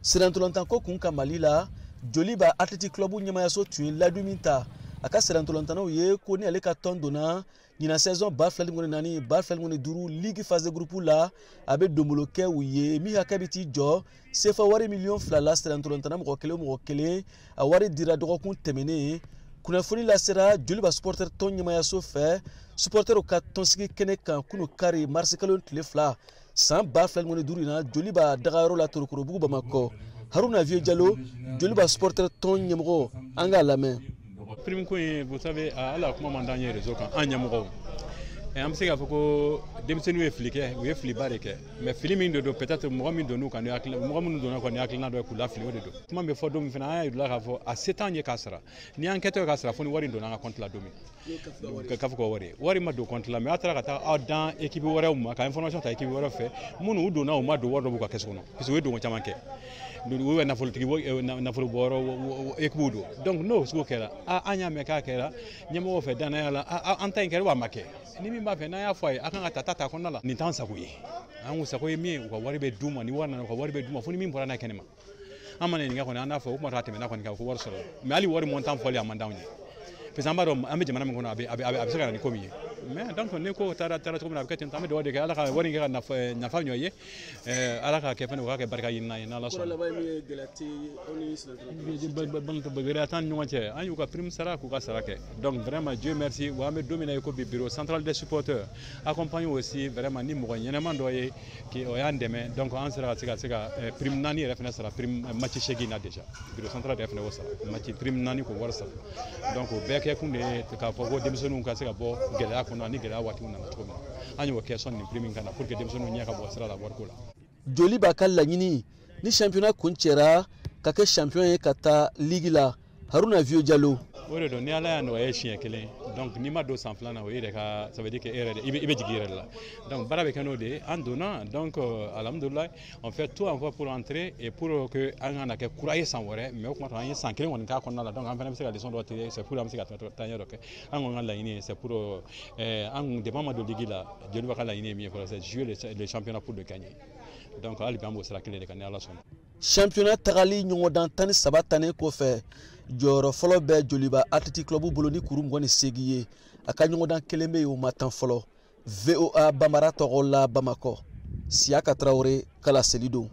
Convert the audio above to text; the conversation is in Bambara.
Sirantɔlantanko kun ka Mali la, Joliba Athletic Club ɲɛmayaso tun ye layidu min ta a ka sirantɔlantannaw ye ko ni ale ka tɔn donna ɲinan saison 2024 2025 ligue phase de groupe la, a bɛ donbolo kɛ u ye min hakɛ bɛ t'i jɔ sefa wari miliyɔn 2 la sirantɔlantanna mɔgɔ kelen o mɔgɔ kelen. A wari dira dɔgɔkun tɛmɛnen. Kunnafoni lasera Joliba supporter tɔn ɲɛmayaso fɛ supporterw ka tɔnsigi kɛnɛ kan kunu kari marisi kalo tile 2 san 2025 in na, Joliba dagayɔrɔ la Torokorobugu, Bamakɔ. Haruna Vieux Jalo, Joliba supporter tɔn ɲɛmɔgɔ, an k'a lamɛn. Prime ko in, vous savez, hali a kuma man d'an ye réseau kan. An ɲɛmɔgɔw, an bɛ se k'a fɔ ko denmisɛnninw ye fili kɛ, u ye filiba de kɛ, mais fili min de don, peut-être mɔgɔ min donn'u kan ni hakilina, mɔgɔ minnu donna kan ni hakilina dɔ ye k'u lafili, o de don. Kuma bɛ fɔ don min fana, an y'a yir'u la k'a fɔ a se t'an ye k'a sara. Ni an kɛtɔ ye k'a sara, fo ni wari in donna an ka compte la don min, k'a fɔ ko wari ma don compte la, mais a taara ka taa aw dan équipe wɛrɛw ma ka information ta équipe wɛrɛ fɛ minnu u donna, u ma don, wari dɔ b'u ka kɛsu kɔnɔ, parce que u ye donko caman kɛ, u bɛ nafolotigi nafolo bɔyɔrɔ équipe don. Donc n'o sugu kɛra, an y'a mɛn k'a kɛra ɲɛmɔgɔw fɛ danaya la, an ta in kɛra wa a ma kɛ, ni min b'a fɛ n'an y'a fɔ a ye, a kan ka ta ta kɔnɔna la. Nin t'an sago ye. An kun sago ye min ye, u ka wari bɛ d'u ma. Ni wari nana, u ka wari bɛ d'u ma, fo ni min bɔra n'a ye kɛnɛma. An mana ɲininka kɔni, an n'a fɔ o kuma t'a tɛmɛna kɔni kan ko wari sɔrɔ, mais hali wari montant fɔli a man d'anw ye, parce que an b'a dɔn an bɛ jamana min kɔnɔ, a bɛ se ka na ni ko min ye. Mais donc ni ko taara cogo min na, a bɛ kɛ ten. An bɛ dugawu de kɛ, Ala ka wari in kɛ ka nafa ɲɔ ye, Ala k'a kɛ fɛnɛ u k'a kɛ barika ɲinina ye, n'Ala sɔnna. Gɛlɛya t'an ni ɲɔgɔn cɛ. An y'u ka prime sara, k'u ka sara kɛ. Donc vraiment, Dieu merci, wa an bɛ don min na i ko bi, bureau central des supporters accompagné aussi vraiment ni mɔgɔ ɲɛnɛman dɔ ye qui o y'an dɛmɛ. Donc an sera ka se ka prime 4 yɛrɛ fɛnɛ sara, prime match 8 na déjà. Bureau central yɛrɛ fɛnɛ y'o sara, match prime 4 k'o wari sara. Donc o bɛɛ kɛ kun de ye k'a fɔ ko denmisɛnninw ka se ka bɔ gɛlɛya kɔnɔ ni gɛlɛya waatiw nana cogo min na. An y'o kɛ sɔnni nin prime in ka na pour que denmisɛnninw ɲɛ ka bɔ sira la wariko la. Joliba ka laɲini ni championnat kuncɛra ka kɛ champion ye ka taa ligue la. Haruna Vieux Jalo. O de don, ni Ala y'a nɔgɔya siɲɛ kelen, donc n'i ma don san filanan, o yɛrɛ ka, ça veut dire que e yɛrɛ i bɛ jigin i yɛrɛ la. Donc baara bɛ kɛ n'o de ye. An donna, donc alhamdulilayi, on fait tout encore pour entrer et pour que an kana kɛ kura ye san wɛrɛ. Mais o kuma an ye san kelen kɔni k'a kɔnɔna la, donc an fana bɛ se ka leçon dɔ tirer, c'est pour an bɛ se ka taa ɲɛ dɔ kɛ. An kɔni ka laɲini ye, c'est pour an kun depuis an ma don ligue la, Joliba ka laɲini ye min ye fɔlɔ, c'est jouer le championnat pour le gagner. Donc hali bi an b'o sira kelen de kan, ni Ala sɔnna. Championnat tagali ɲɔgɔndan 13 tannen kɔfɛ, jɔyɔrɔ fɔlɔ bɛ Joliba Athletic Club bolo ni kuru 28 ye. A ka ɲɔgɔndan kelen bɛ yen, o ma tan fɔlɔ. VOA Bambara tɔgɔ la, Bamakɔ, Siyaka Tarawele ka laseli don.